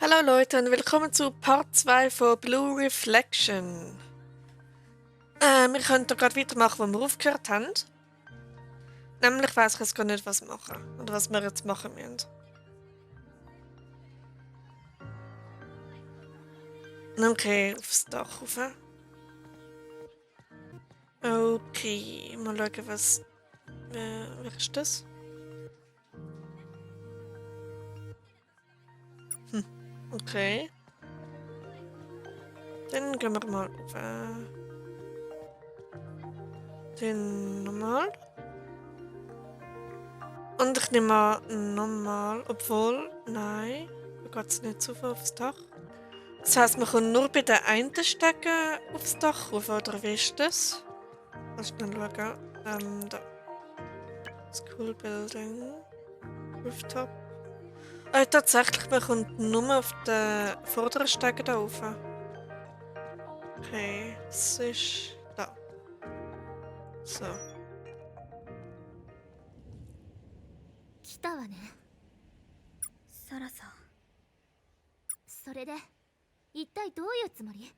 Hallo Leute und willkommen zu Part 2 von Blue Reflection. Wir können da gerade weitermachen, wo wir aufgehört haben. Nämlich weiss ich jetzt gar nicht, was wir machen. Oder was wir jetzt machen müssen. Okay, aufs Dach rauf. Okay, mal schauen, was... wer ist das? Okay. Dann gehen wir mal auf... den normal. Und ich nehme mal normal, obwohl... Nein, da geht es nicht so viel aufs Dach. Das heisst, man kann nur bei den einen Stecken aufs Dach rauf, oder wie ist das? Lass schnell schauen. Da. School Building. Rooftop. Tatsächlich, man kommt nur auf den vorderen Stecken da rauf. Okay, das ist da. So. 来たわねサラさん。それで一体どういうつもり？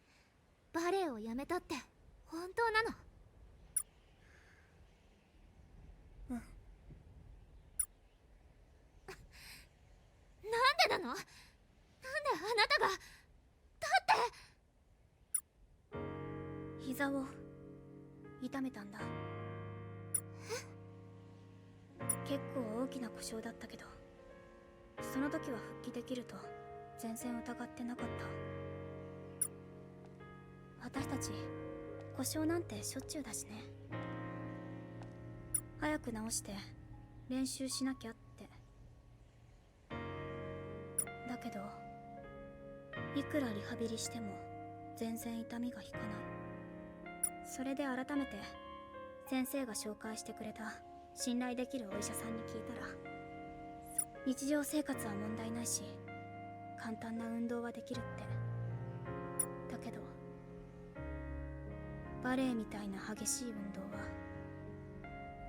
バレエをやめたって本当なの？うん。なんでなの？なんであなたが？だって膝を痛めたんだ。結構大きな故障だったけど、その時は復帰できると全然疑ってなかった。私たち故障なんてしょっちゅうだしね。早く治して練習しなきゃって。だけどいくらリハビリしても全然痛みが引かない。それで改めて先生が紹介してくれた信頼できるお医者さんに聞いたら、日常生活は問題ないし簡単な運動はできるって。だけどバレエみたいな激しい運動は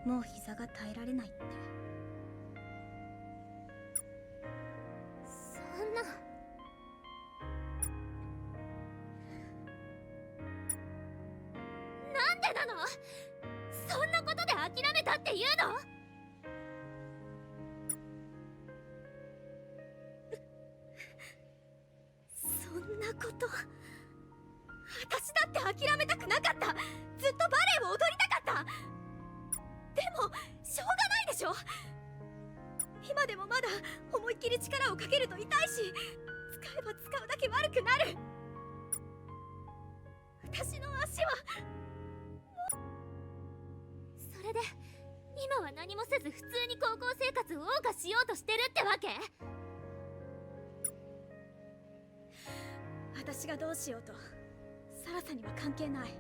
もう膝が耐えられないって。そんな。なんでなの？そんなことで諦めたって言うの？そんなこと。私だって諦めたくなかった。ずっとバレエを踊りたかった。でもしょうがないでしょ。今でもまだ思いっきり力をかけると痛いし、使えば使うだけ悪くなる。私の足はそれで今は何もせず普通に高校生活を謳歌しようとしてるってわけ？私がどうしようとサラさんには関係ない。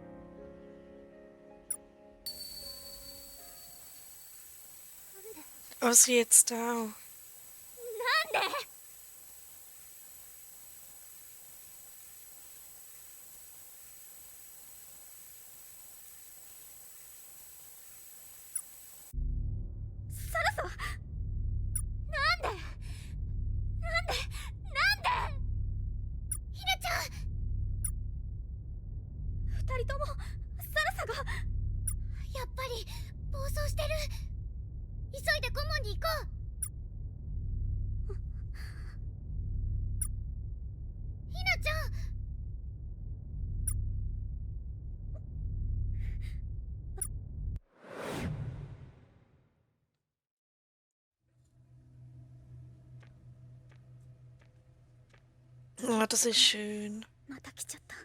Was jetzt da? なんで？サラさん、なんで？ひなちゃん。二人ともサラサがやっぱり暴走してる。急いで顧問に行こう。ひなちゃん。Oh, das ist schön. また来ちゃった。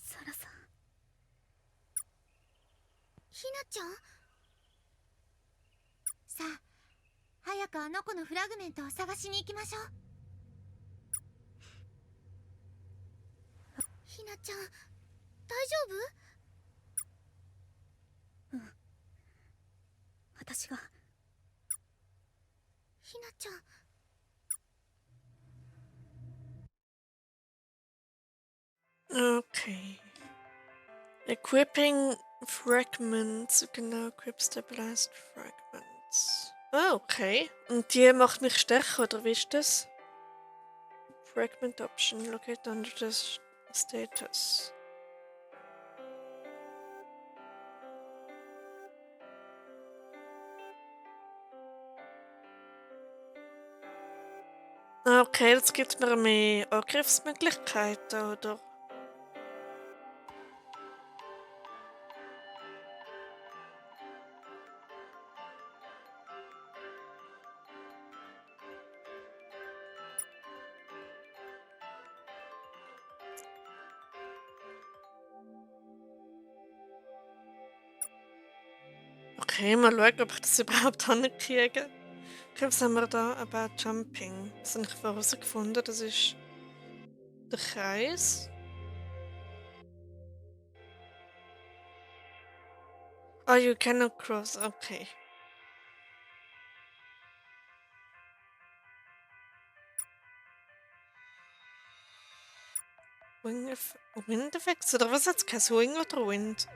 サラさん。ひなちゃん。さあ、早くあの子のフラグメントを探しに行きましょう。ひなちゃん、大丈夫？うん。私が。ひなちゃん。Okay. Equipping Fragments. Genau, equip stabilized fragments. Ah, okay. Und die macht mich stärker, oder wie ist das? Fragment Option, locate under the status. Ah, okay, jetzt gibt mir mehr Angriffsmöglichkeiten, oder? Okay, mal schauen, ob ich das überhaupt hinkriege. Okay, was haben wir da? About Jumping. Das habe ich vorher herausgefunden. Das ist der Kreis. Oh, you cannot cross. Okay. Wind Effects? Oder was hat's? Kein Swing oder Wind?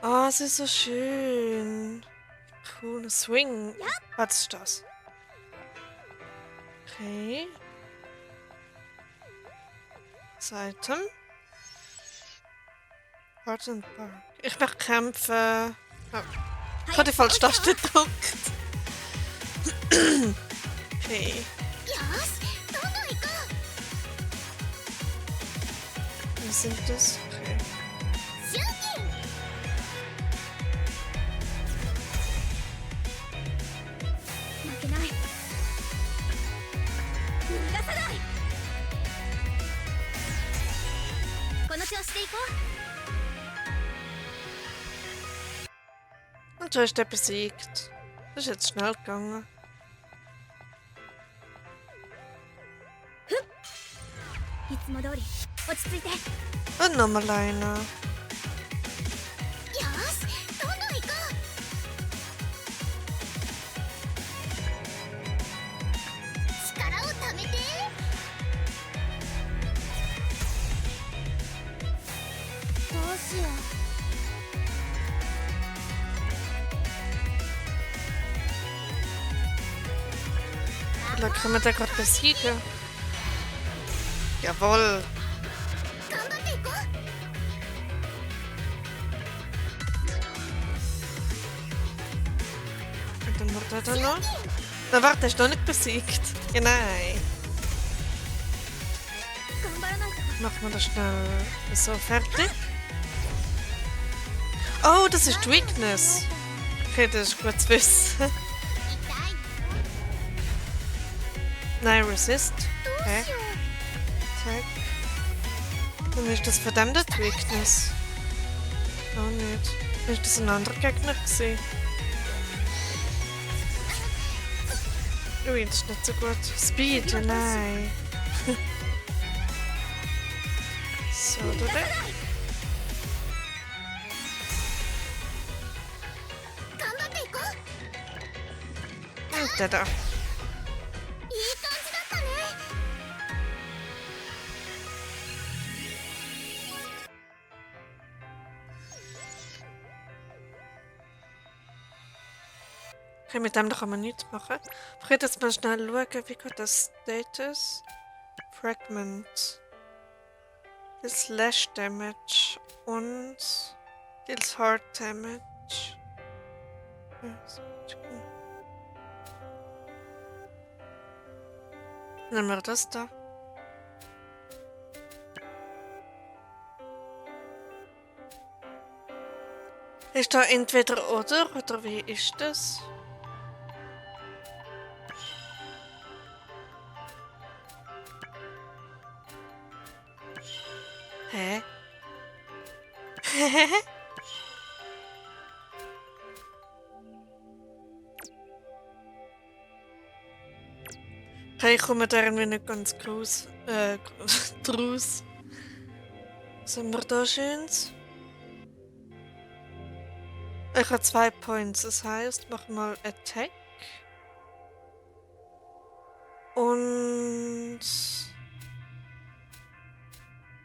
Ah, es ist so schön. Cool. Swing. Was ist das? Okay. Das Item. Heart and Bark. Ich möchte kämpfen. Oh. Ich habe die falsche Taste gedrückt. Okay. Wie sind das? Okay. Und du hast den besiegt. Das ist jetzt schnell gegangen. Und nochmal einer. Vielleicht können wir den gerade besiegen. Jawohl. Und dann wird er da noch. Na warte, ist noch nicht besiegt. Ja, nein. Machen wir das schnell so fertig. Oh, das ist die Weakness. Okay, das ist gut zu wissen. Nein, Resist. Okay. Attack. Dann ist das von dem die Weakness. Oh nicht. Ist das ein anderer Gegner gewesen? Ui, das ist nicht so gut. Speed, ja, nein. So, oder? Und der da. Okay, mit dem kann man nichts machen. Ich werde jetzt mal schnell schauen, wie geht das Status. Fragment. Deal Slash Damage und deals Hard Damage. Nehmen wir das da. Ist da entweder oder wie ist das? Hä? Hey, ich komme da irgendwie nicht ganz groß draus. Was haben wir da Schönes? Ich habe 2 Points, das heißt, mach mal Attack. Und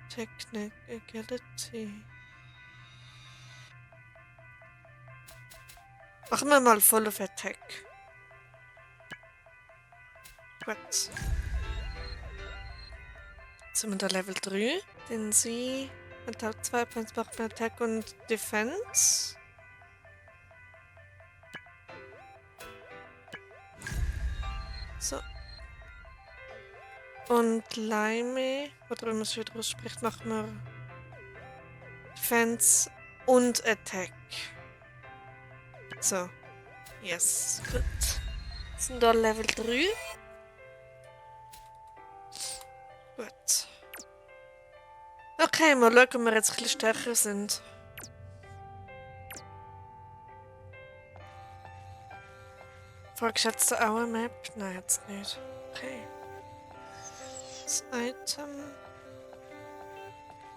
Technik, Agility. Machen wir mal voll auf Attack. Gut. Jetzt sind wir da Level 3. Den sie hat auch 2 Points macht für Attack und Defense. So. Und Laime, oder wenn man es wieder ausspricht, machen wir Defense und Attack. So. Yes, gut. Sind da Level 3. Gut. Okay, mal schauen, ob wir jetzt ein bisschen stärker sind. Fragst du jetzt auch eine Map? Nein, jetzt nicht. Okay. Das Item.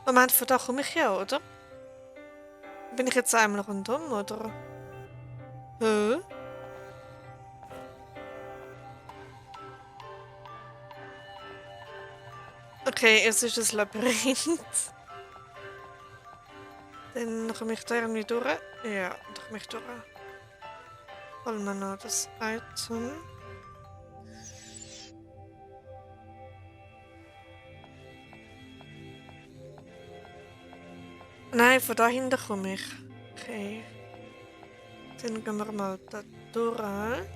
Moment, von da komme ich ja, oder? Bin ich jetzt einmal rundum, oder? Hä? Okay, es ist ein Labyrinth. Dann komme ich da irgendwie durch. Ja, da komme ich durch. Holen wir noch das Item. Nein, von da hinten komme ich. Okay. Dann gehen wir mal da durch.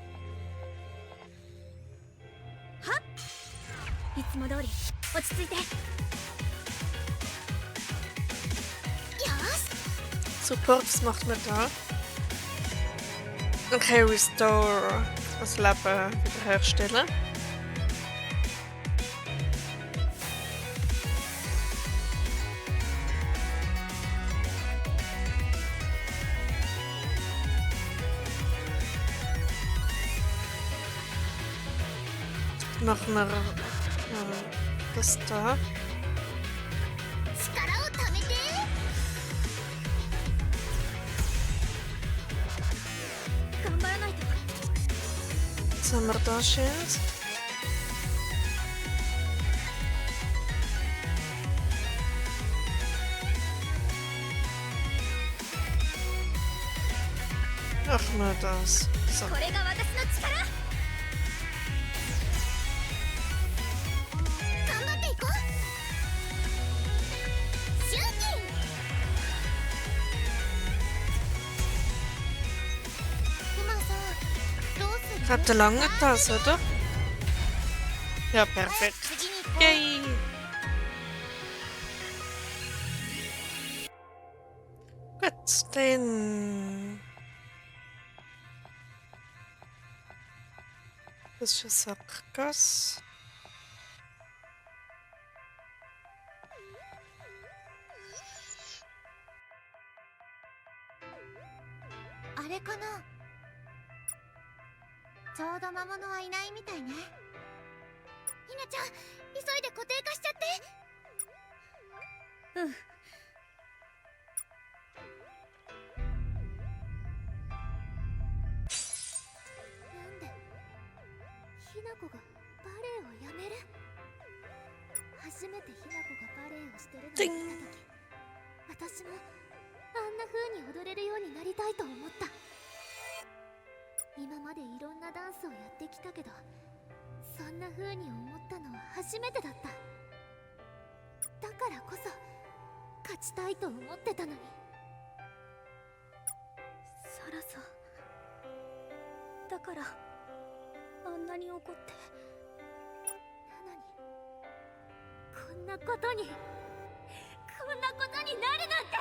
いつも通り落ち着いて。よし Super, was macht man da? Okay, Restore. Das Leben wiederherstellen. Machen wir das da. 力をためて。頑張らないと。 Was haben wir da Schild? Machen wir das. So. これが私の力。頑張っていこう。シューティング。クマさん、どうする？ Habt ihr lange das, oder? Ja, perfekt. 次に行こう。 Yay! Gut, dann. Das ist ein Sackgasse. あれかな。ちょうど魔物はいないみたいね。ひなちゃん、急いで固定化しちゃって。うん。なんでひな子がバレエをやめる？初めてひな子がバレエをしてるのを見た時、私もあんな風に踊れるようになりたいと思った。今までいろんなダンスをやってきたけど、そんな風に思ったのは初めてだった。だからこそ勝ちたいと思ってたのに。サラさん、だからあんなに怒って、なのにこんなことになるなんて。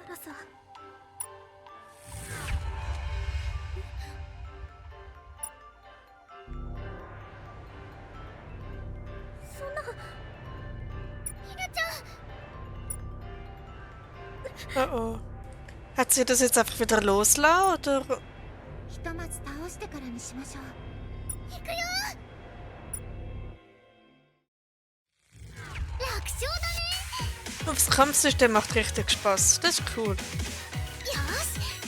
サラさん、そんな。ひなちゃん。 Oh oh. Hat sie das jetzt einfach wieder losgelassen, oder? ひとまず倒してからにしましょう。行くよ。楽勝だね。 Das Kampfsystem macht richtig Spaß. Das ist cool. よし、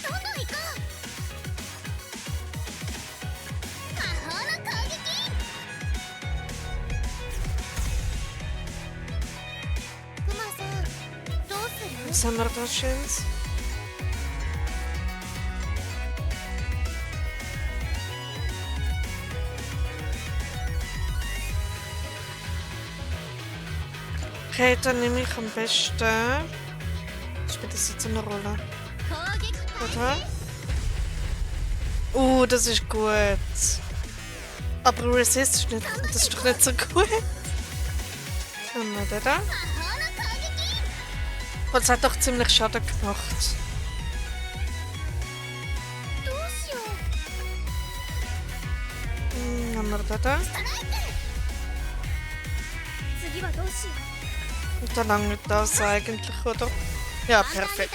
どんどん行こう。魔法の攻撃。クマさん、どうする？ Was haben wir da Schönes? Okay, dann nehme ich am besten. Spielt das jetzt eine Rolle? Oder? Das ist gut. Aber Resist ist nicht, das ist doch nicht so gut. Und da. Und es hat doch ziemlich Schaden gemacht. Haben wir da. Und dann langt das eigentlich, oder? Ja, perfekt.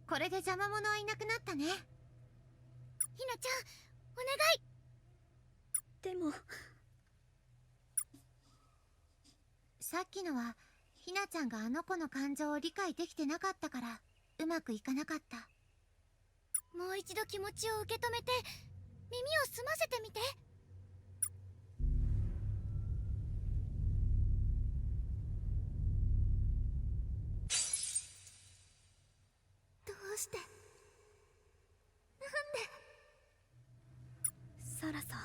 これで邪魔者はいなくなったね。ひなちゃん、お願い。でもさっきのはひなちゃんがあの子の感情を理解できてなかったからうまくいかなかった。もう一度気持ちを受け止めて耳を澄ませてみて。どうして、なんで。サラさん、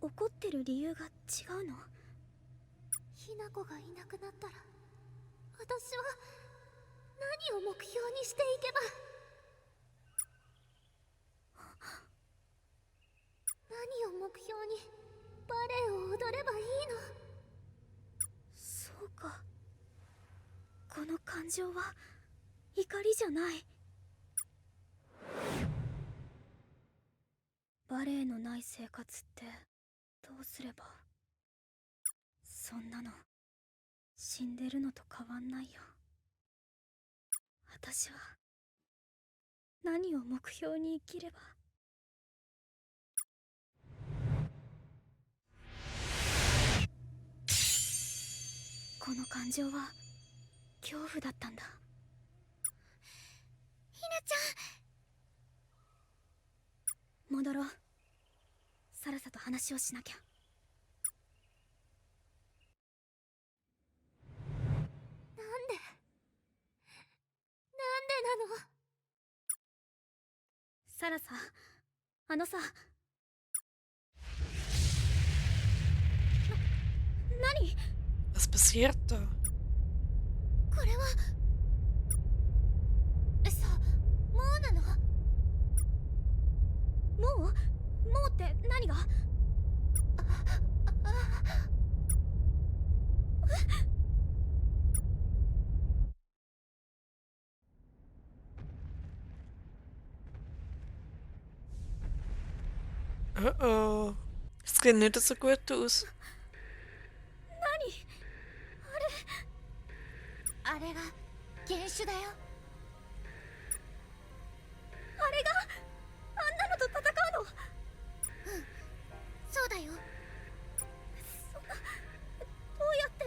怒ってる理由が違うの？ひな子がいなくなったら私は何を目標にしていけば。何を目標にバレエを踊ればいいの？そうか、この感情は怒りじゃない。バレエのない生活ってどうすれば。そんなの死んでるのと変わんないよ。私は何を目標に生きれば。この感情は恐怖だったんだ。ひなちゃん、戻ろう。サラサと話をしなきゃ。なんでなの？サラサ、あのさ。何？ Was passiert da? これはもうなの？もうって何が？Oh. Es sieht nicht so gut aus. あれが原種だよ。あれがあんなのと戦うの？うん、そうだよ。そんな、どうやって。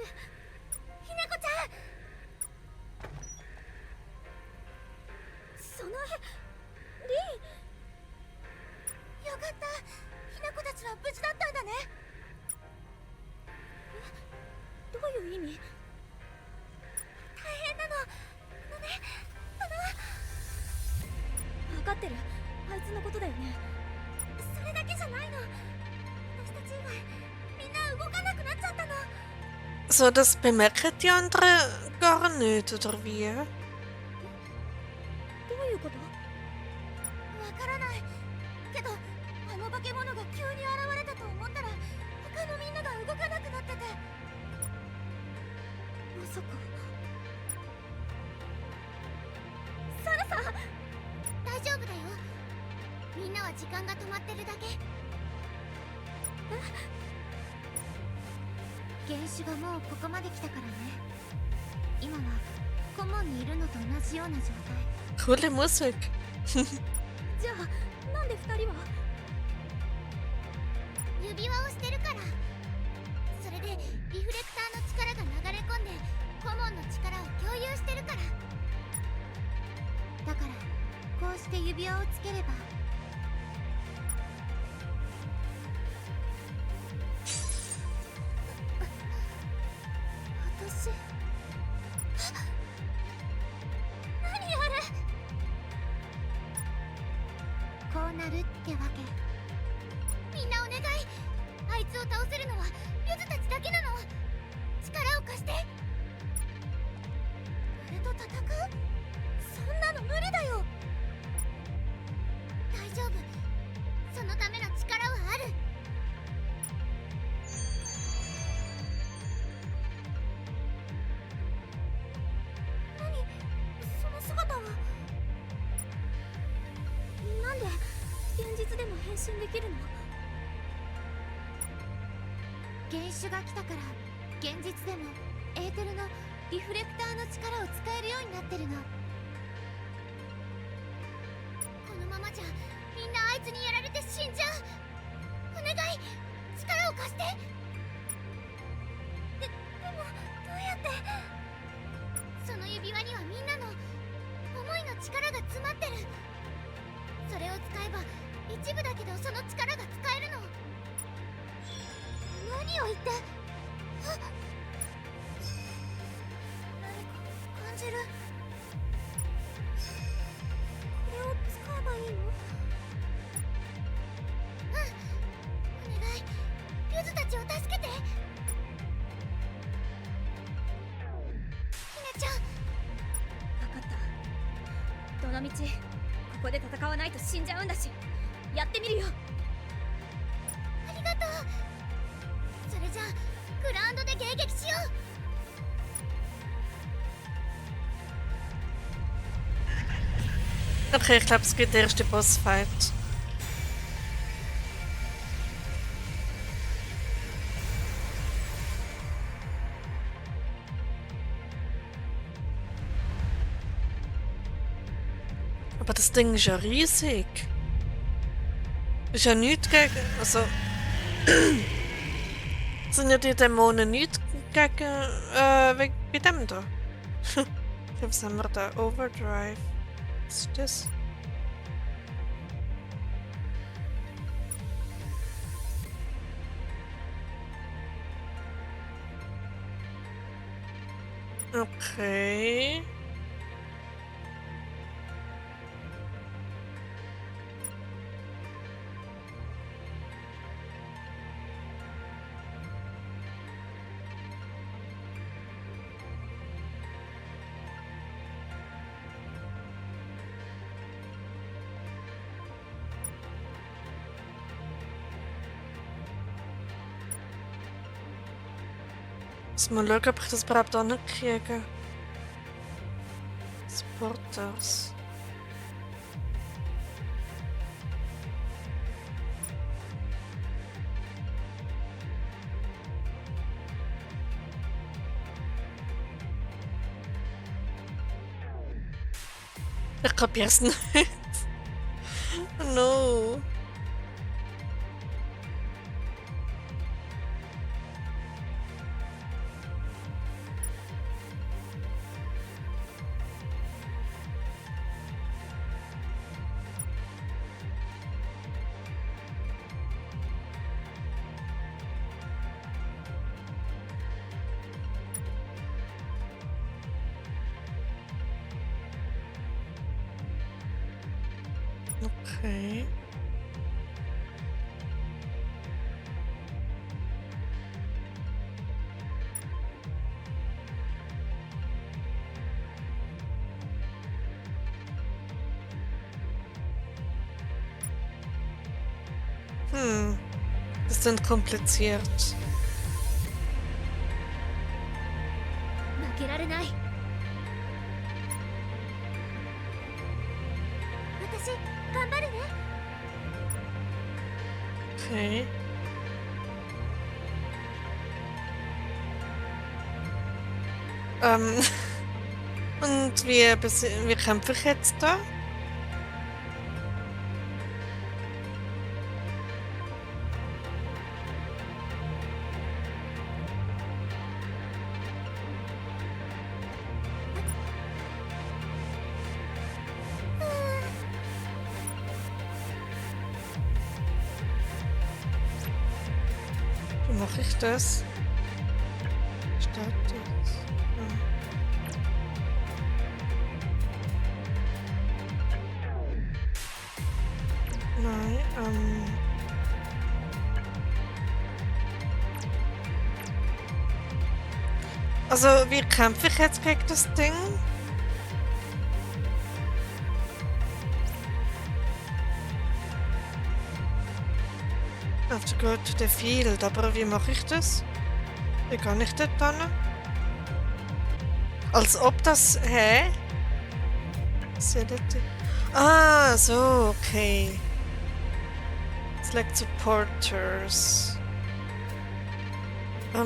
ひなこちゃん、その絵、リン。よかった、ひなこたちは無事だったんだね。どういう意味？大変なの。分かってる。あいつのことだよね。それだけじゃないの。私たち以外みんな動かなくなっちゃったの。 So, das bemerken die anderen gar nicht, oder wie? どういうこと？わからないけど、あの化け物が急に現れたと思ったら他のみんなが動かなくなってて。まさか。サラさん、大丈夫だよ。みんなは時間が止まってるだけ。原種がもうここまで来たからね。今は顧問にいるのと同じような状態。 Coole Musik. じゃあなんで2人は？指輪をしてるから。それでリフレクターの力が流れ込んで顧問の力を共有してるから。だからこうして指輪をつければ。私、何あれ。こうなるってわけ。んなお願い。あいつを倒せるのはゆずたちだけなの。力を貸して。あれと戦う？そんなの無理だよ。大丈夫、そのための力はある。何その姿は。なんで現実でも変身できるの？原種が来たから現実でもエーテルのリフレクターの力を使えるようになってるの。このままじゃみんなあいつにやられて死んじゃう。お願い、力を貸して。でもどうやって。その指輪にはみんなの思いの力が詰まってる。それを使えば一部だけどその力が使えるの。何を言って。あっ、何か感じる。これを使えばいいの？うん、お願い、ゆずたちを助けて。ひなちゃん。分かった。どのみちここで戦わないと死んじゃうんだし、やってみるよ。ありがとう。それじゃあグラウンドで迎撃しよう。Okay, ich glaube, es geht der erste Bossfight. Aber das Ding ist ja riesig. Ist ja nichts gegen... Also... sind ja die Dämonen nichts gegen... bei dem da. Was haben wir da? Overdrive. Was ist das? Okay. Muss mal schauen, ob ich das überhaupt auch nicht kriege. Supporters. Ich kapier's nicht. No. Okay. Das sind kompliziert. 負けられない。私頑張るね。Okay. Und wie kämpfe ich jetzt da? Wie mache ich das? Status. Nein, Also, wie kämpfe ich jetzt gegen das Ding? I have to go to the field, aber wie mache ich das? Wie kann ich dort hin? Als ob das... Hä? Ah, so, okay. Select supporters. Noch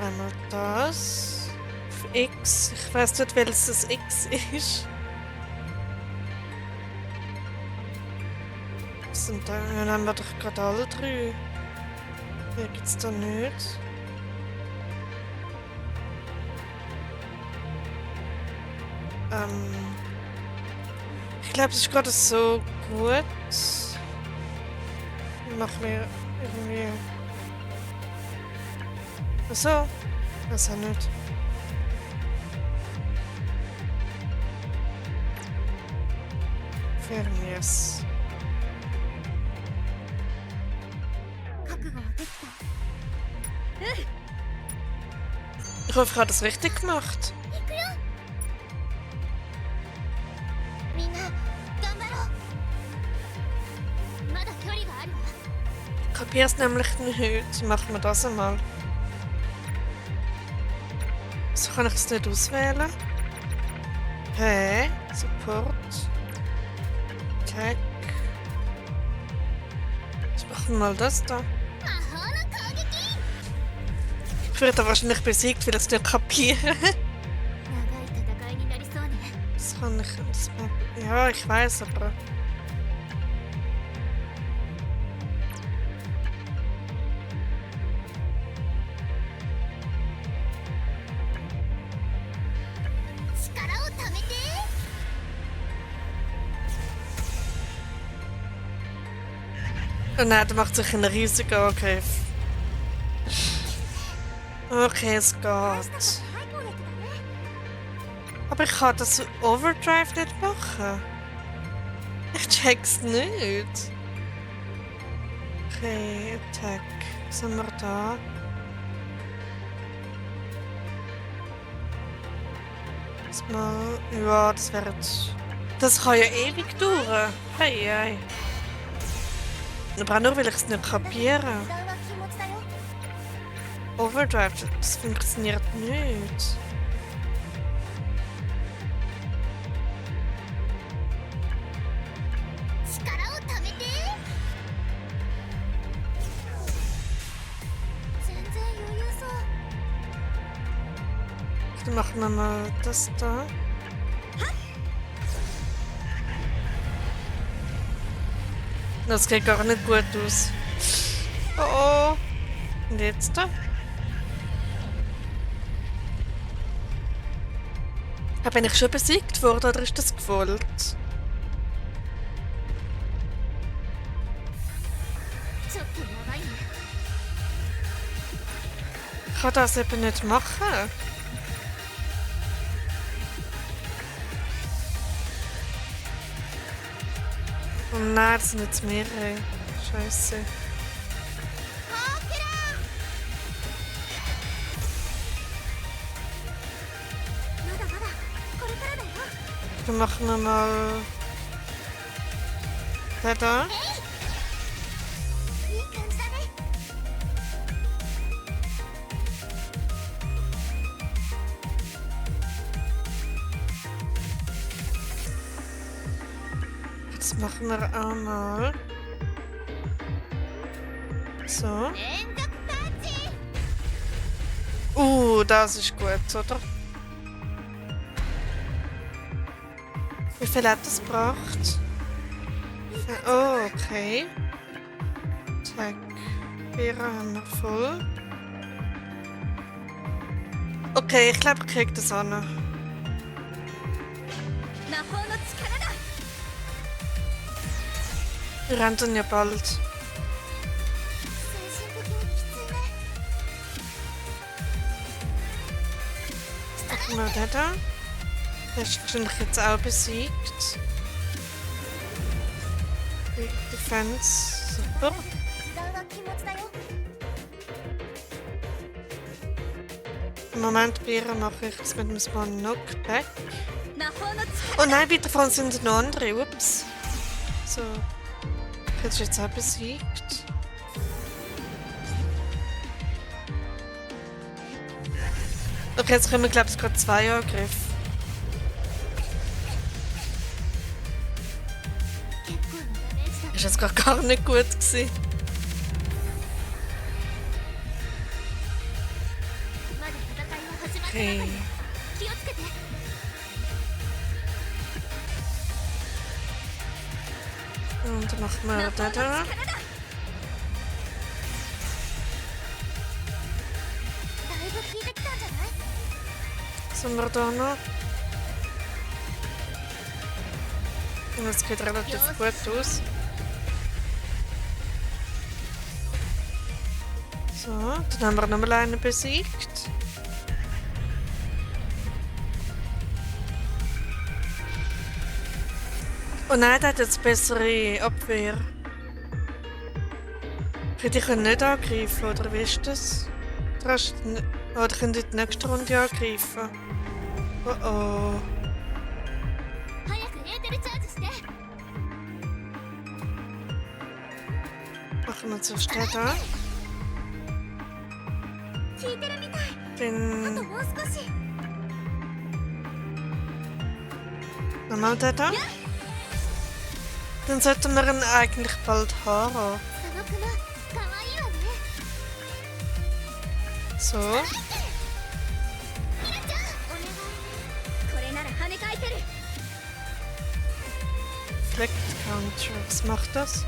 einmal das. Auf X. Ich weiß nicht, welches das X ist. Was sind da? Dann haben wir doch gerade alle drei. Hier gibt's da nicht. Ich glaube, es ist gerade so gut. Machen wir irgendwie. Achso. Das auch nicht. Fermies. 覚悟はできた。 Ich hoffe, ich habe das richtig gemacht. 行くよ。みんな頑張ろう。まだ距離があるわ。 Ich kapiere es nämlich nicht. Machen wir das einmal. So kann ich es nicht auswählen. Hä? Support. Tag. Jetzt machen wir mal das da. 魔法の攻撃。 Ich werde wahrscheinlich besiegt, weil ich es nicht kapiere. 長い戦いになりそうね。 Das kann ich. Das, ja, ich weiß, aber. Oh nein, der macht sich einen riesigen Angriff. Okay, es geht. Aber ich kann das Overdrive nicht machen. Ich check's nicht. Okay, Attack. Was haben wir da? Das mal. Ja, das wäre jetzt. Das kann ja ewig dauern. Hey, hey. Aber auch nur, weil ich es nicht kapiere. Overdrive, das funktioniert nicht. Dann machen wir mal das da. Das geht gar nicht gut aus. Oh oh. Und jetzt da? Bin ich schon besiegt worden oder ist das gefolgt? Ich kann das eben nicht machen. Oh nein, das sind jetzt mehrere. Scheiße. Dann machen wir mal den da. Jetzt machen wir auch mal so. Das ist gut, oder? Wie viel hat das gebracht? Oh, okay. Tag. 4 haben wir voll. Okay, ich glaube, ich krieg das an. Wir rennen dann ja bald. Machen wir den da. Der ist wahrscheinlich jetzt auch besiegt. Defense, super. Im Moment probieren mache ich das mit dem Spawn Knockback. 魔法の力 Oh nein, weiter vorne sind noch andere. Ups. So. Ich hätte es jetzt auch besiegt. Okay, jetzt kommen, glaube ich, gerade 2 Angriffe. 結構なダメージだ Ist jetzt gar nicht gut gewesen. まだ戦いは始まってな Okay. いわよ気をつけて Und dann machen 魔 wir 法の da. 力だだいぶ効いてきたんじゃない Sind wir da noch? Und das geht relativ gut aus. So, dann haben wir nochmal einen besiegt. Oh nein, der hat jetzt bessere Abwehr. Die können nicht angreifen, oder wie ist das? Oder können die nächste Runde angreifen? Oh oh. 早くエーテルチャージして Machen wir zuerst den da. 効いてるみたいあと Den もう少し nochmal den da. Dann sollten wir ihn eigentlich bald haben. そのクマかわいいわね So. お願いこれなら跳ね返せる Fleck Counter. Was macht das?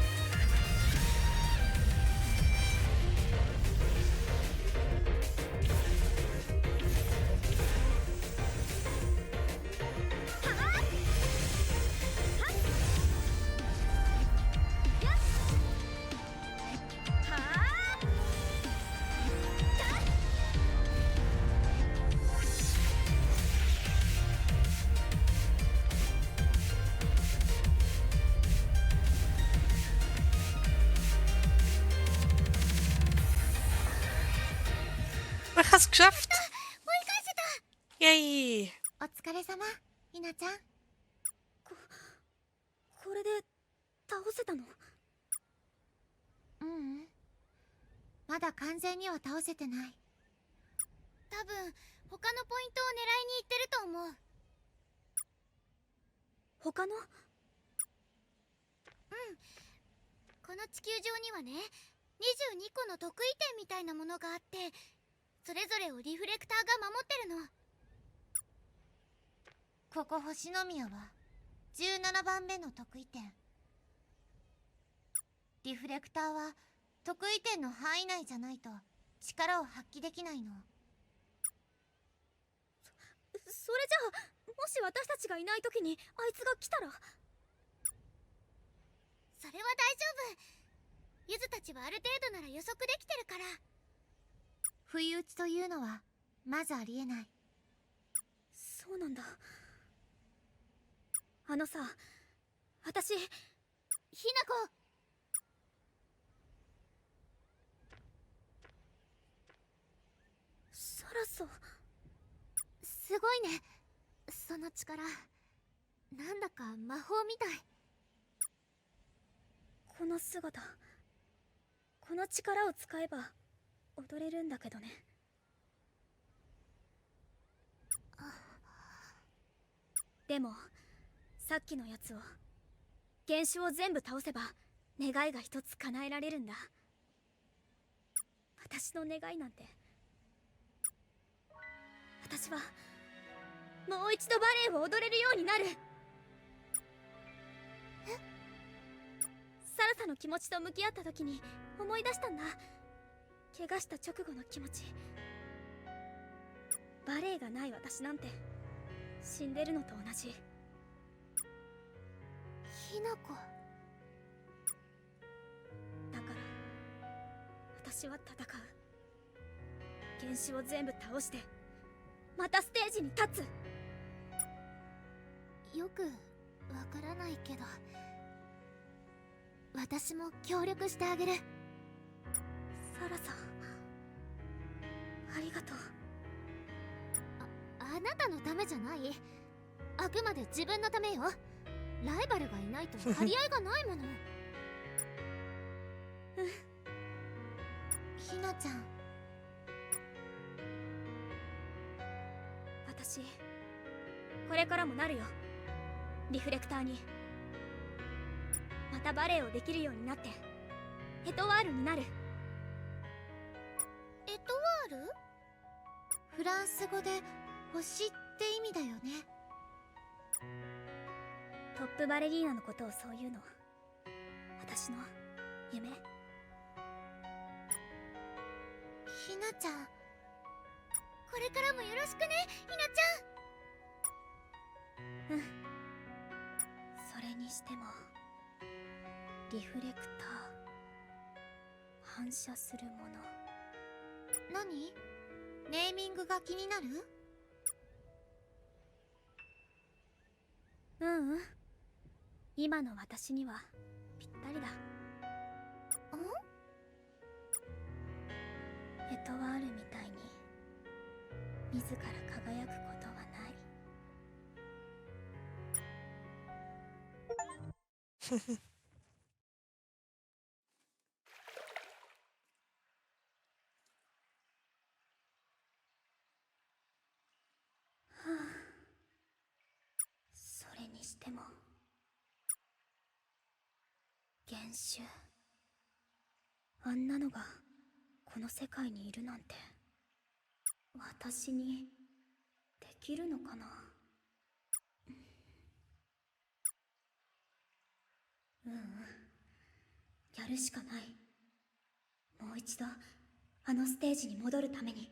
Ich habe es geschafft! 追い返せた Yay! お疲れ様ひなちゃんこれで倒せたのまだ完全には倒せてない多分他のポイントを狙いに行ってると思う他のこの地球上にはね22個の得意点みたいなものがあってそれぞれをリフレクターが守ってるのここ星宮は17番目の得意点リフレクターは得意点の範囲内じゃないと力を発揮できないのそれじゃあもし私たちがいない時にあいつが来たらそれは大丈夫ゆずたちはある程度なら予測できてるから不意打ちというのはまずありえないそうなんだあのさ私ひなこサラソすごいねその力なんだか魔法みたいこの姿この力を使えば踊れるんだけどねでもさっきのやつを原種を全部倒せば願いが一つ叶えられるんだ私の願いなんて私はもう一度バレエを踊れるようになるサラサの気持ちと向き合った時に思い出したんだ怪我した直後の気持ちバレエがない私なんて死んでるのと同じひなこだから私は戦う原種を全部倒してまたステージに立つよくわからないけど私も協力してあげるサラさんありがとうあなたのためじゃない。あくまで自分のためよ。ライバルがいないと張り合いがないもの。ひなちゃん。私これからもなるよ、リフレクターに。またバレエをできるようになってエトワールになる。エトワール？フランス語で星って意味だよね。トップバレリーナのことをそういうの私の夢。ひなちゃん、これからもよろしくね、ひなちゃん。うん。それにしてもリフレクター、反射するもの。何？ネーミングが気になる？ううん、今の私にはぴったりだ。エトワールみたいに自ら輝くことはない。それにしても原種、あんなのがこの世界にいるなんて私にできるのかな。やるしかない。もう一度あのステージに戻るために。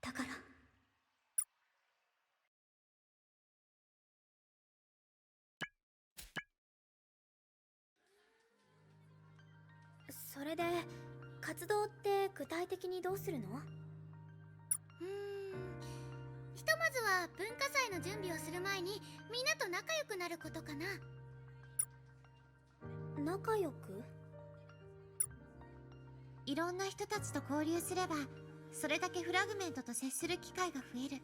だからそれで活動って具体的にどうするの？ひとまずは文化祭の準備をする前にみんなと仲良くなることかな。仲良く？いろんな人たちと交流すれば、それだけフラグメントと接する機会が増える。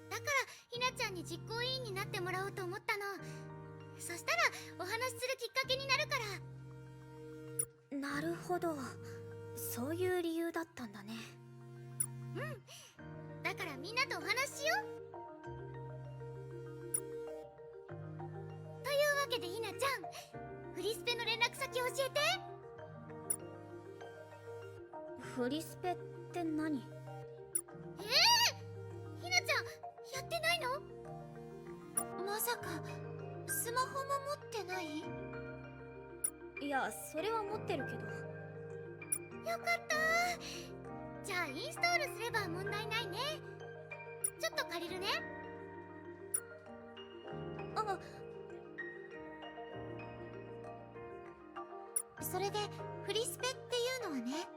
だからひなちゃんに実行委員になってもらおうと思ったの。そしたらお話しするきっかけになるから。なるほど、そういう理由だったんだね。だからみんなとお話ししよう。というわけでひなちゃん、フリスペの連絡先教えて。フリスペって何？ひなちゃんやってないの？まさかスマホも持ってない？いや、それは持ってるけど。よかったー。じゃあインストールすれば問題ないね。ちょっと借りるね。あ、それでフリスペっていうのはね。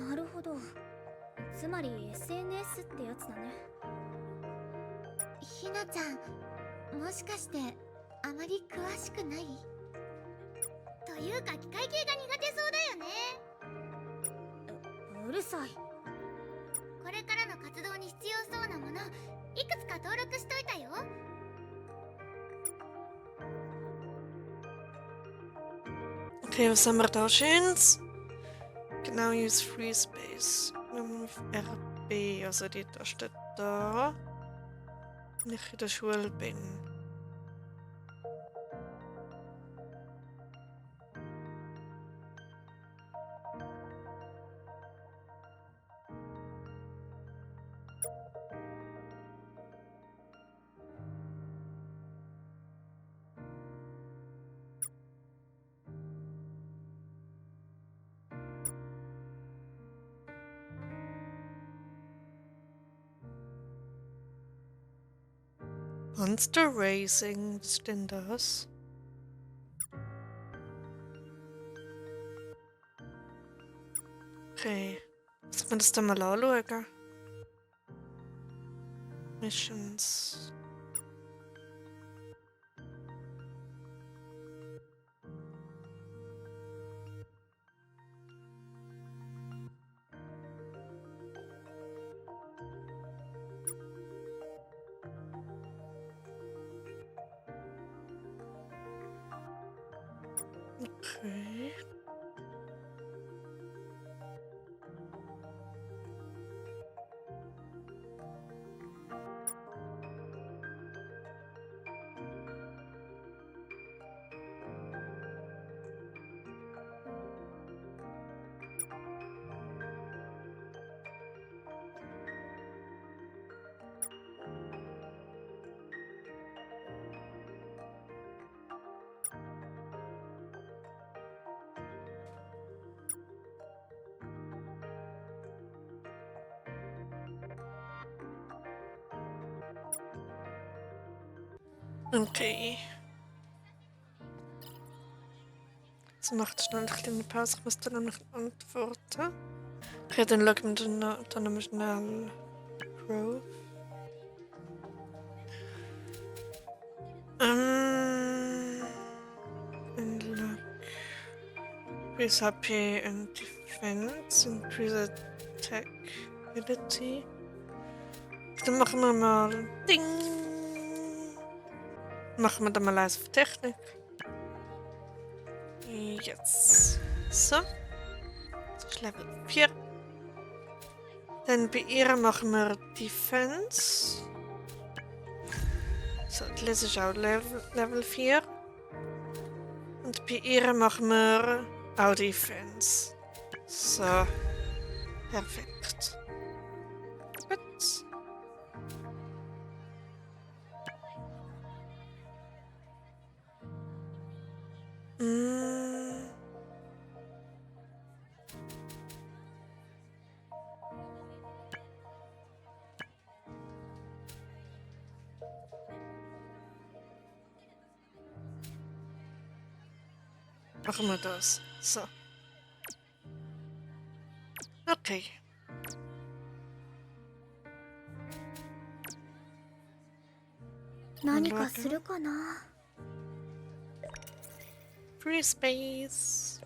なるほど、つまり SNS ってやつだね。ひなちゃん、もしかしてあまり詳しくない？というか機械系が苦手そうだよね。うるさい。これからの活動に必要そうなものいくつか登録しといたよ。Okay, was haben wir da Schönes? Genau, use Free Space. RB, also die Taste da. Wenn ich in der Schule bin. Monster Racing, was ist denn das? Okay, muss man das dann mal anschauen? Missions. Okay. Okay. Jetzt macht schnell eine kleine Pause. Ich muss dann noch antworten. Okay, dann schauen wir dann noch schnell Grove. And look. Increase HP and Defense. Increase Attack Ability. Dann machen wir mal Ding. Machen wir dann mal alles auf Technik. Jetzt. So. Das ist Level 4. Dann bei ihr machen wir Defense. So, das ist auch Level 4. Und bei ihr machen wir auch Defense. So. Perfekt. Gut. Machen wir das. So. Okay. Free Space.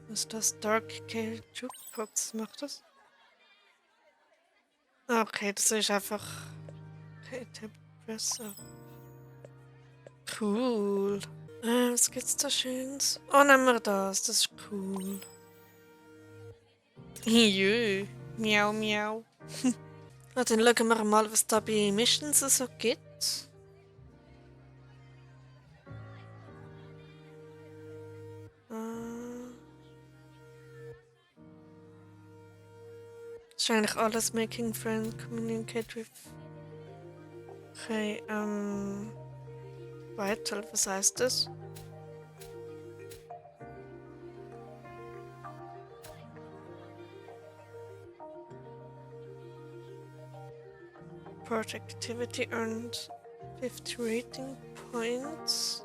Was ist das? Dark Cave Jukebox macht das? Okay, das ist einfach. Okay, Press-Up. Cool. Was gibt's da Schönes? Oh, nehmen wir das. Das ist cool. Jö. Miau, miau. Na, dann schauen wir mal, was da bei Missions so gibt. Das ist eigentlich alles Making Friends, Communicate with. Okay, Vital, was heißt das? Project activity earned 50 rating points.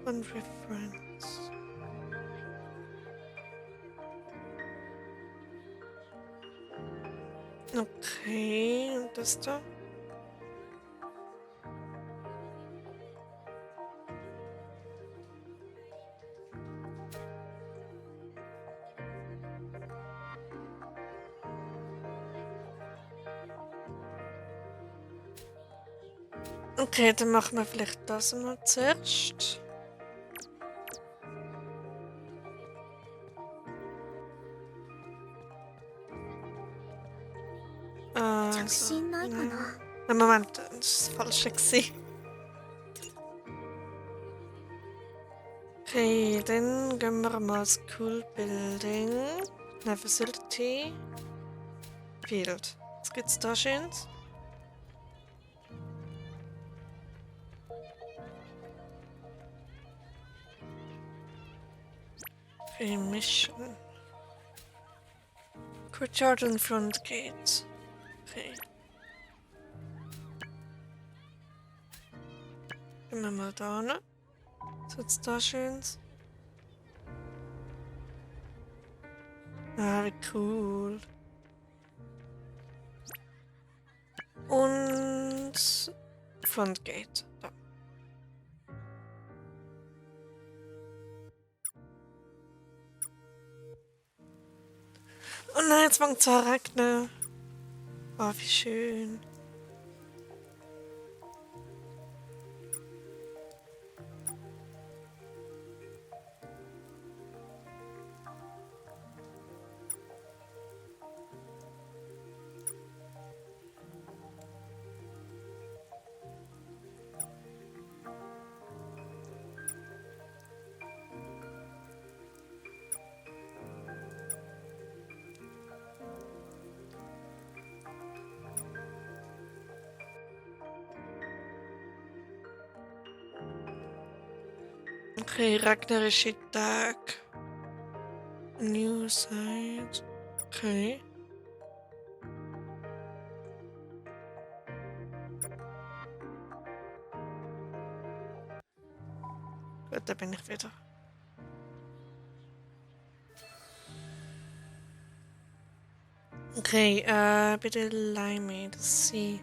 One reference. Okay, und das da? Okay, dann machen wir vielleicht das mal zuerst. So. Nein, Moment, das ist das Falsche gewesen. Okay, dann gehen wir mal School Building. Eine Facility. Field. Was gibt's da Schönes? Okay, Mission. Courtyard and Front Gate. Okay. Gehen wir mal da hin. Was gibt's da Schönes? Ah, wie cool. Und Front Gate. Da. Oh nein, jetzt fängt es an regnen. Oh, wie schön. Okay, regnerische Tag. New site. Okay. Gut, da bin ich wieder. Okay, bitte leih mir das sie.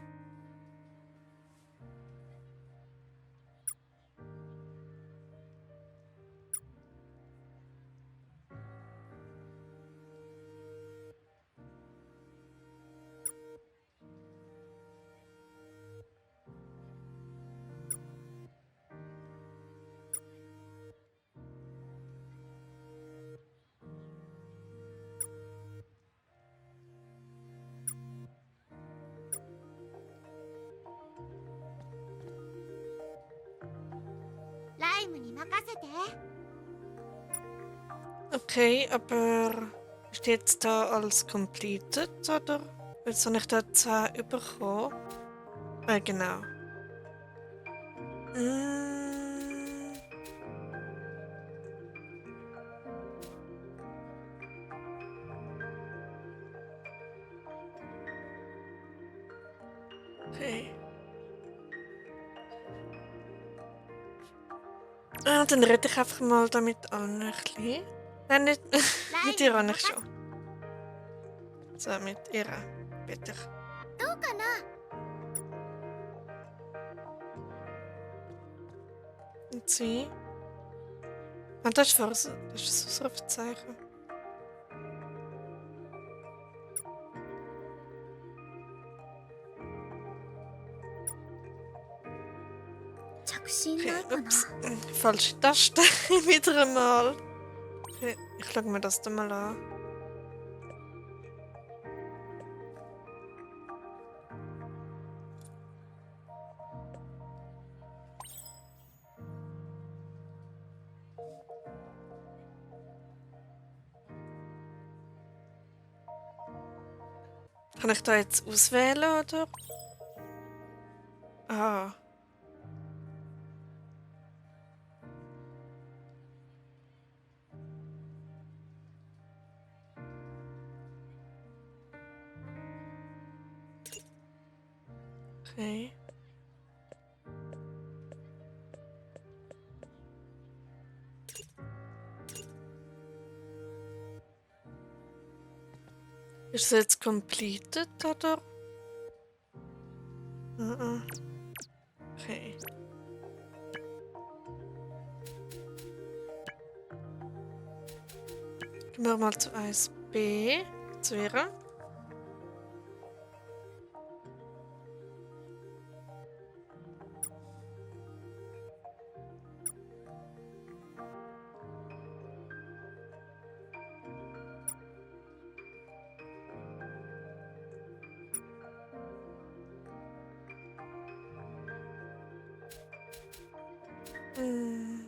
ライムに任せて。 Okay, aber steht es da als completed, oder? Jetzt habe ich da 10 bekommen. Genau. Mm. Okay. Ah, dann rede ich einfach mal damit an ein bisschen. Nein, nicht mit ihr nicht schon. So, mit ihr. Bitte. どうかな。 Und sie? Ah, das ist das ist ein Ausrufezeichen. Okay, ups. Falsche Taste. Wieder einmal. Okay, ich schaue mir das dann mal an. Kann ich da jetzt auswählen, oder? Ah. Okay. Ist es jetzt completed, oder? Okay. Gehen wir mal zu 1b. Zu ihr. Hm.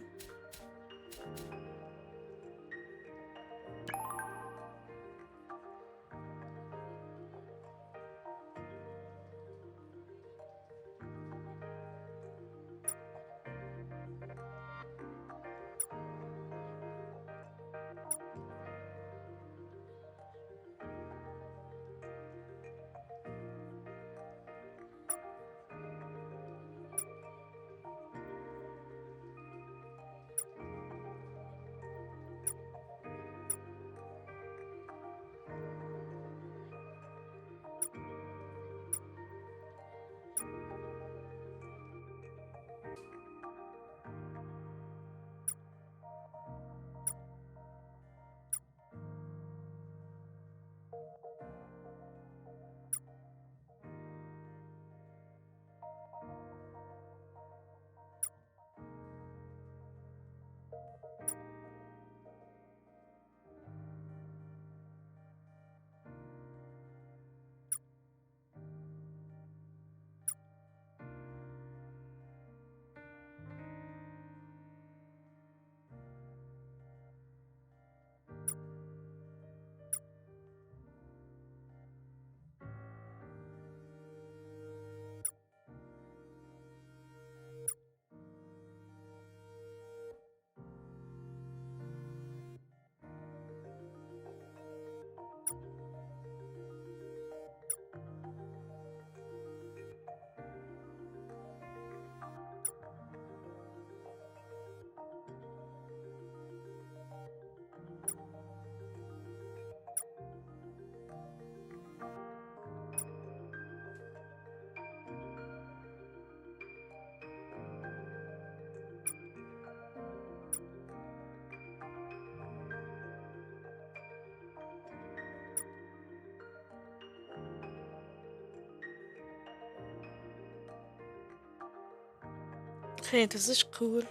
Okay, das ist cool.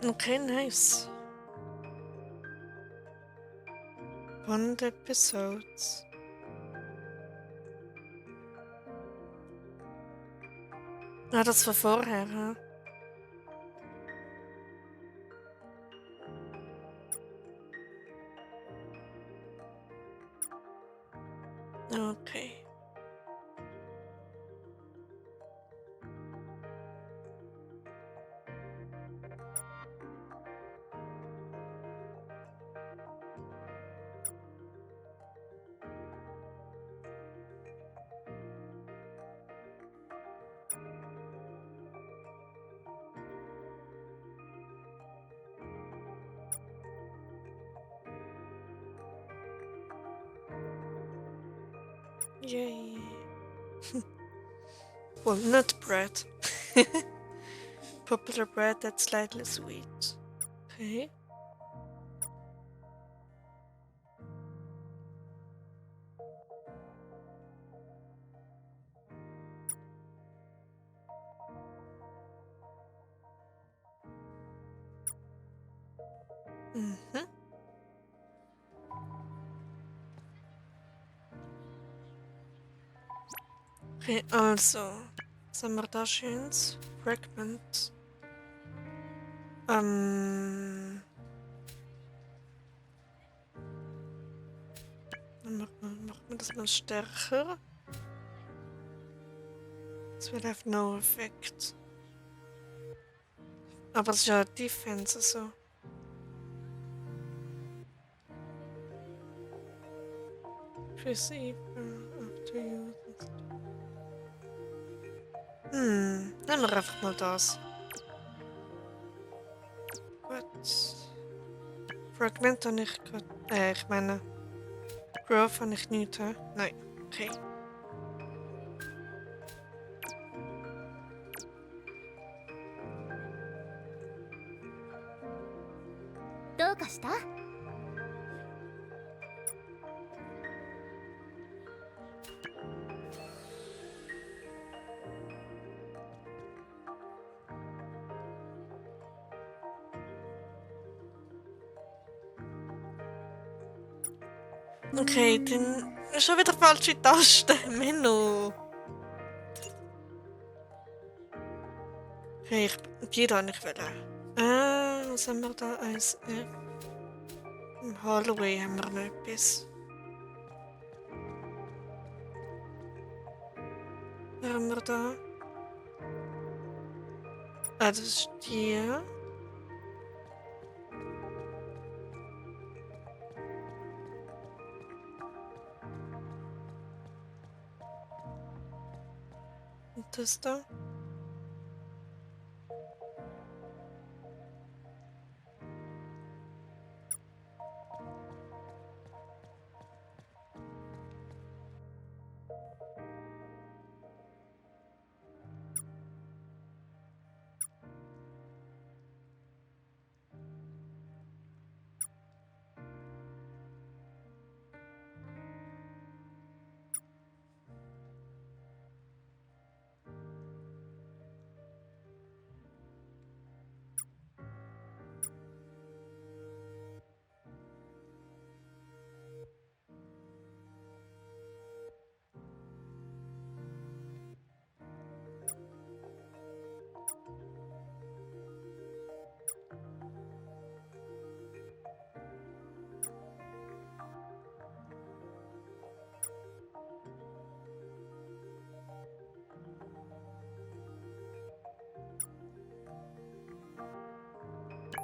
Okay, nice. Bond Episodes. Ah, das war vorher, hä? Okay. Yay. Walnut bread. Popular bread that's slightly sweet. Okay. Mhm. Okay, also. Was haben wir da Schönes? Fragment. Dann machen wir das mal stärker. Das will have no effect. Aber es ist ja Defense, also. Receive after you. Nehmen wir einfach mal das. Gut. Fragment habe ich gerade. Ich meine. Growth habe ich nicht, hä? Nein. Okay. どうかした？Okay, dann schon wieder falsche Taste. Menno. Okay, die da nicht wollen. Was haben wir da? Eins F. Im Hallway haben wir noch etwas. Was haben wir da? Ah, das ist die. Und das da.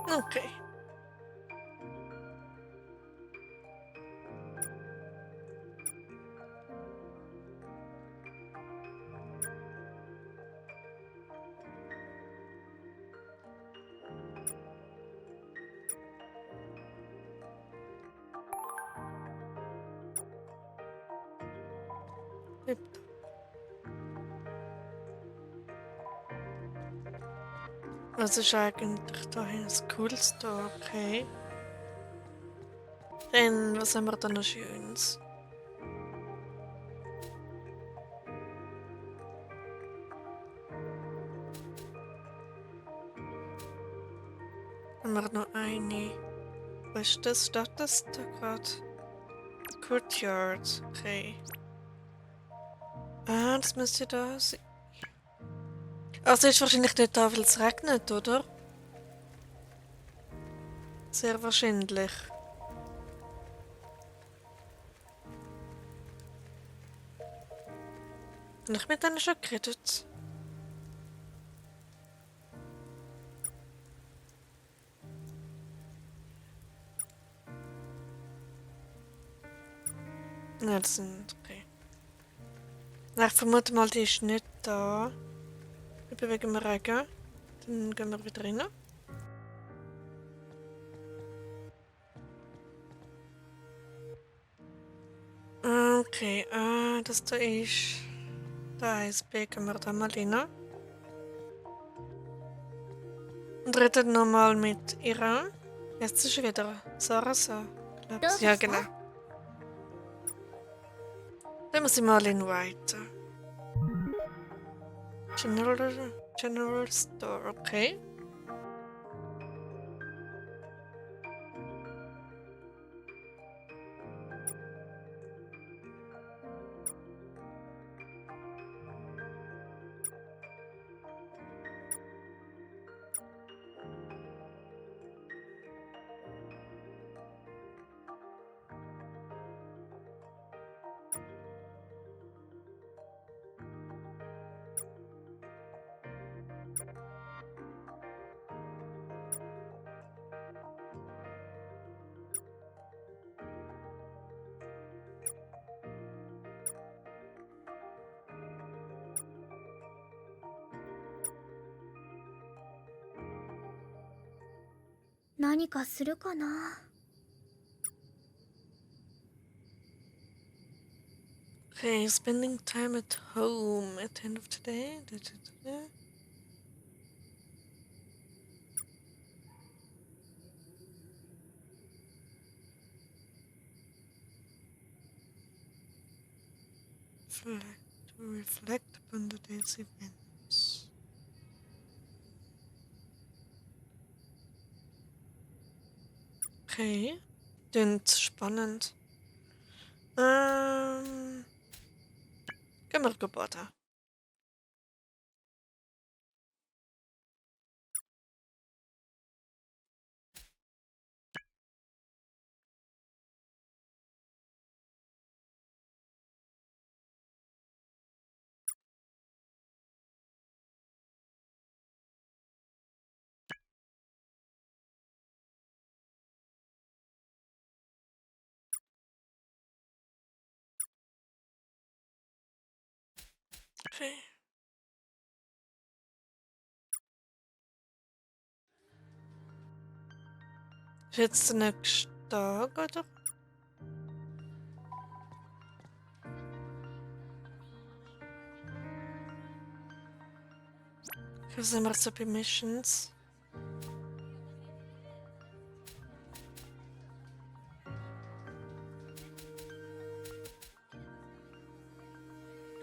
Okay. Was ist eigentlich dahin das Coolste? Okay. Dann, was haben wir da noch Schönes? Haben wir noch eine? Was ist das? Steht das da gerade? Courtyard. Okay. Ah, das müsste da sein. Also ist wahrscheinlich nicht da, weil es regnet, oder? Sehr wahrscheinlich. Habe ich mit denen schon geredet? Ja, das sind okay. Na, ich vermute mal, die ist nicht da. Wir bewegen wir Regen. Dann gehen wir wieder rein. Okay, das da ist... Da ist B, gehen wir da mal rein. Und reden nochmal mit ihr. Jetzt ist wieder Sarasa. Ja, genau. Dann muss ich mal inviten. General Store, okay.何かするかな。 Okay, spending time at home at the end of the day. Reflect upon the day's events. Okay, klingt spannend. Gehen wir Gebäude. Okay. Ist jetzt der nächste Tag, oder? Was sind wir so bei Missions?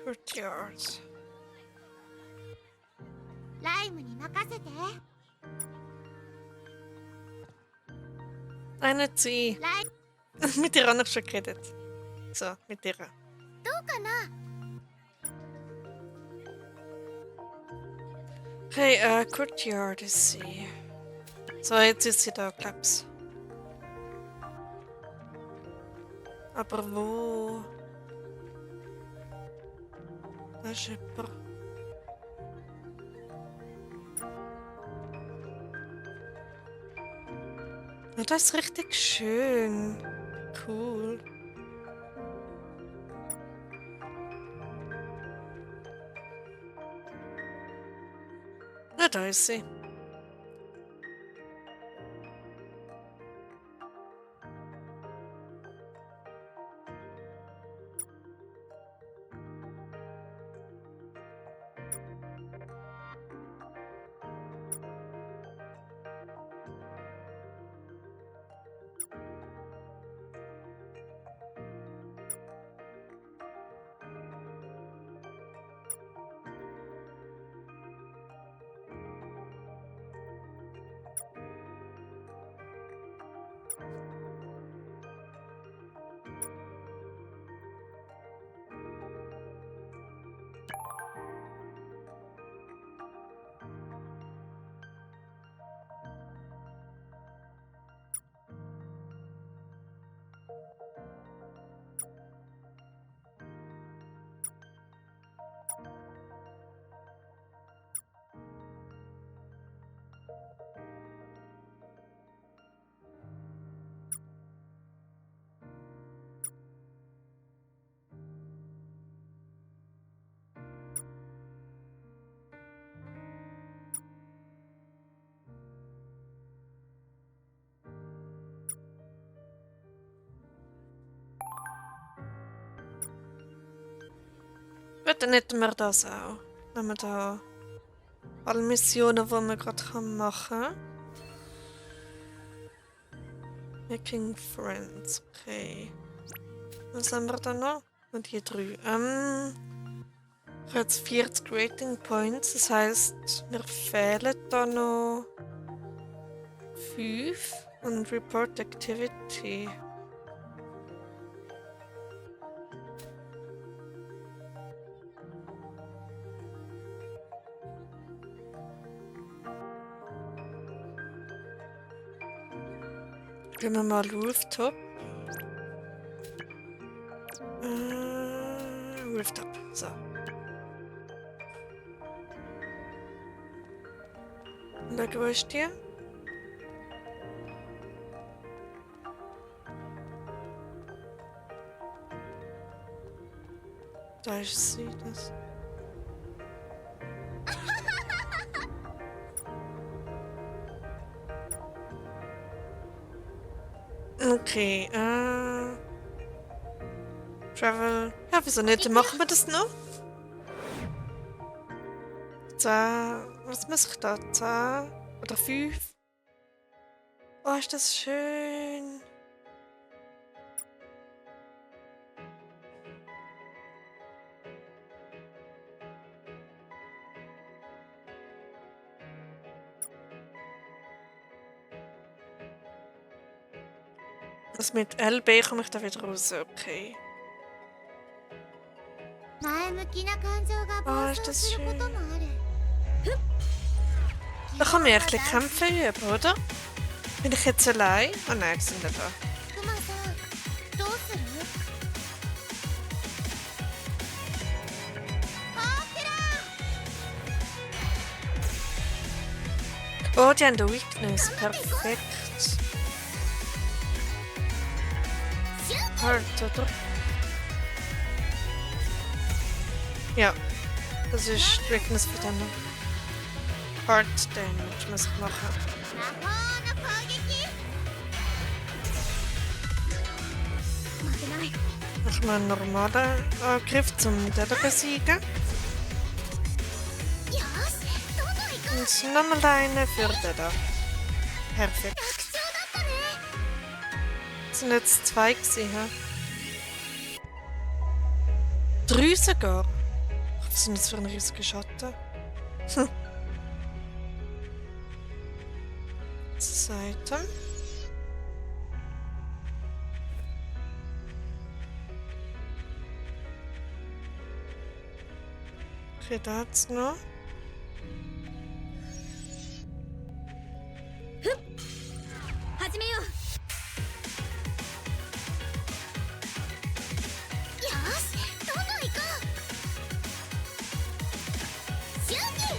Courtyard. ライムに任せて。 Eine C. ライ Mit ihr auch noch schon geredet. So, mit ihr. どうかな。 Hey, Courtyard ist sie. So, jetzt ist sie da, glaub's. Aber wo? Da ist jemand. Ja, das ist richtig schön. Cool. Ja, da ist sie. Gut, dann hätten wir das auch. Wenn wir da alle Missionen, die wir gerade machen kann. Making Friends, okay. Was haben wir da noch? Und die 3. Ich habe jetzt 40 Rating Points, das heisst, mir fehlen da noch 5 und Report Activity. Gehen wir mal Rooftop. Rooftop, so. Und da wo ist die? Da ist sie, das. Okay, Travel. Ja, wieso nicht? Dann machen wir das noch. 10. Was muss ich da? 10 oder 5? Oh, ist das schön. Das mit LB komme ich da wieder raus, okay. 前向きな感情が暴走することもある。 Da kann man ja ein bisschen kämpfen üben, oder? Bin ich jetzt allein? Oh nein, die sind nicht da. クマさん、どうする？Oh, die haben eine Weakness. Perfekt. Hard, oder? Ja, das ist die Weakness von denen. Hard Damage muss ich machen. 魔法の攻撃。負けない。 Ich mache einen normalen Angriff, um den zu besiegen. よし、どんどん行こう。 Und nochmal einen für den da. Perfekt. 楽勝だったね。 Es sind jetzt 2 gewesen, hä? 3 sogar. Was sind das für ein riesiger Schatten? Hm. Seite. Okay, da hat's noch. 始めよう。よし、どんどん行こう。シューティン。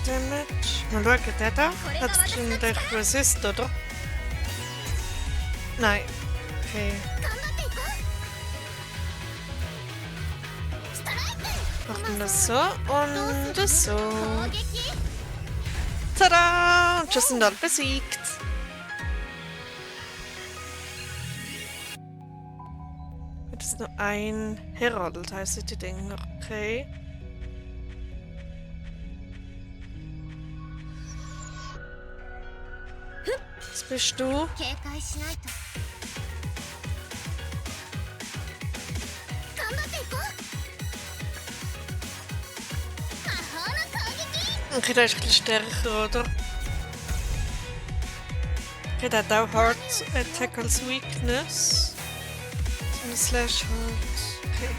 Damage. Mal schauen, der da hat wahrscheinlich Resist, oder? Nein. Okay. 頑張っていこうストライク Machen das so und das so. 攻撃 Tada! Und schon sind alle besiegt. Gibt es nur ein Herald, heißen die Dinger. Okay. Was bist du? 警戒しないと頑張っていこう魔法の攻撃 Okay, der ist ein bisschen stärker, oder? Okay, der hat auch Hard Attack als Weakness. So ein Slash halt. Okay.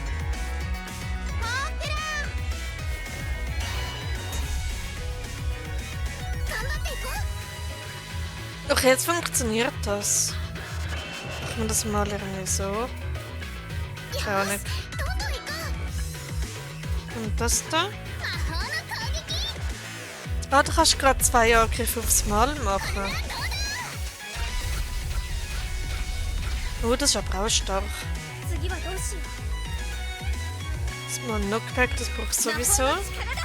フォークラン頑張っていこう Okay, jetzt funktioniert das. Machen wir das mal irgendwie so. Keine Ahnung. どんどん行こう Und das da? 魔法の攻撃 Ah, du kannst gerade 2 Angriffe aufs Mal machen. Oh, das ist aber auch stark. 次はどうしよ Das Mal Knockback, das brauchst du う sowieso. 魔法の力だ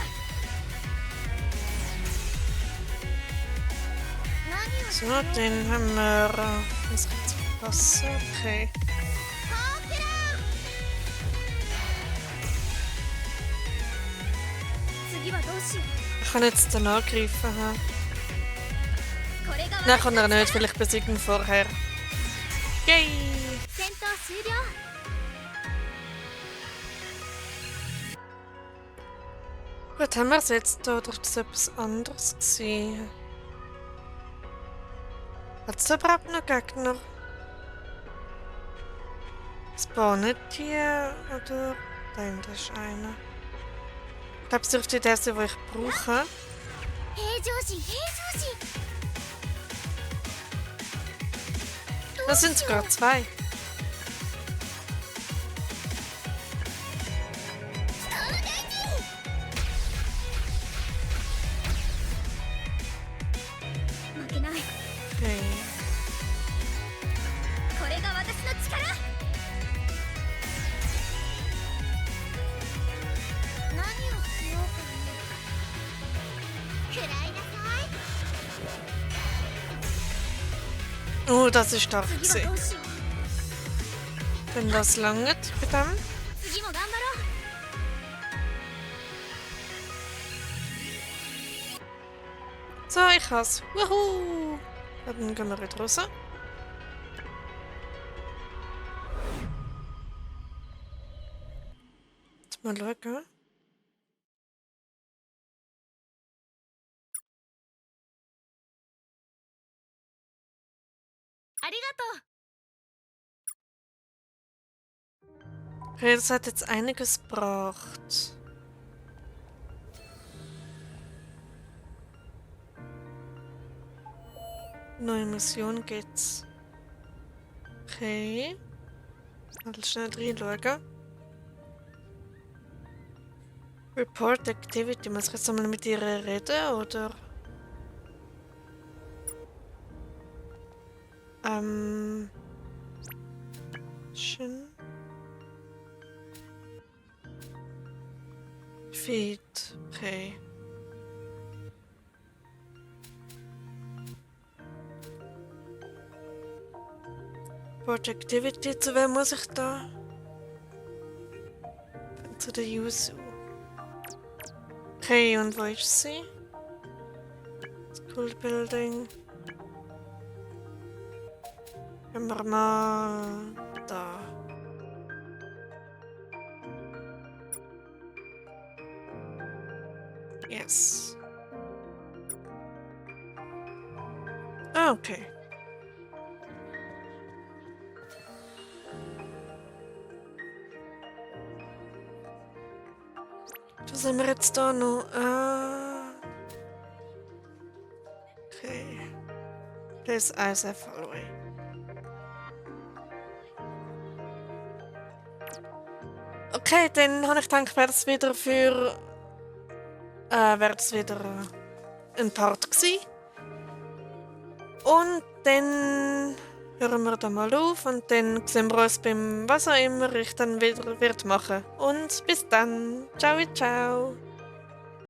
何を So, den haben wir. Das kann zu passen. Okay. フォークラン次はどうしよ Ich kann jetzt den angreifen. Ha? うこれが Nein, kann er nicht, vielleicht besiegen vorher. Yay! 戦闘終了 Gut, haben wir es jetzt da oder ist das etwas anderes gewesen? Hat es überhaupt noch Gegner? Spawnen die oder? Da hinten ist einer. Ich glaube, es dürfte der sein, den ich brauche. 平常心平常心 Das sind sogar 2. ストームゲージ 負けない Okay. これが私の力 何をしようかな食らいなさい Oh, das ist stark 次はど gewesen. うしよう Wenn das langt bei dem. 次も頑張ろう So, ich has. Wuhu! Dann gehen wir wieder raus. Jetzt mal schauen. Okay, das hat jetzt einiges gebracht. Neue Mission geht's. Okay. Mal schnell reinschauen. Report Activity. Muss ich jetzt einmal mit ihr reden, oder? Schön. Feed. Okay. Report Activity. Zu wem muss ich da? Zu der Yuzu. Okay, und wo ist sie? School Building. Gehen wir mal da. Yes. Ah, okay. Was haben wir jetzt da noch? Okay. Das ist alles Following. Okay, dann habe ich gedacht, wäre das wieder für. Wäre das wieder ein Part gewesen. Und dann hören wir da mal auf und dann sehen wir uns beim was auch immer ich dann wieder wird machen. Und bis dann. Ciao, ciao.